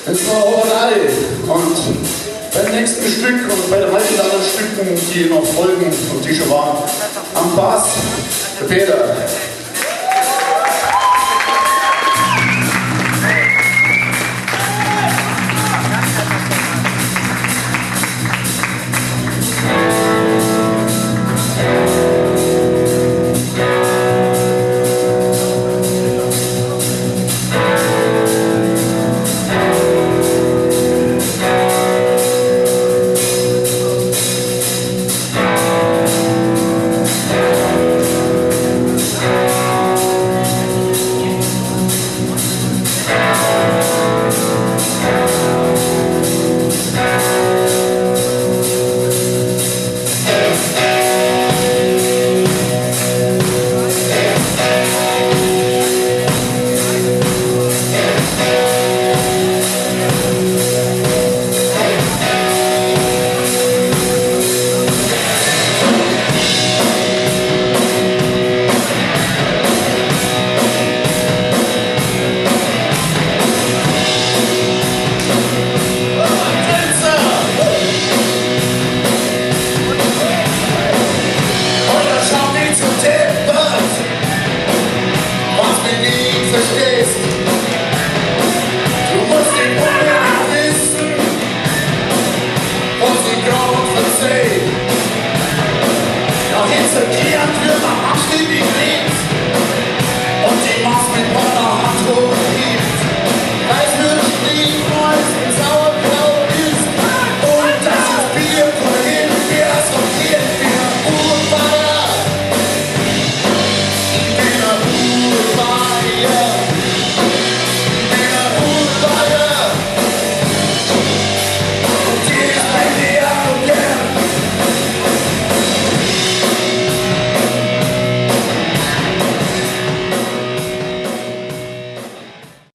Das war Robert Und beim nächsten Stück und bei den meisten anderen Stücken, die noch folgen und die schon waren, am Bass, der Peter. Verstehe.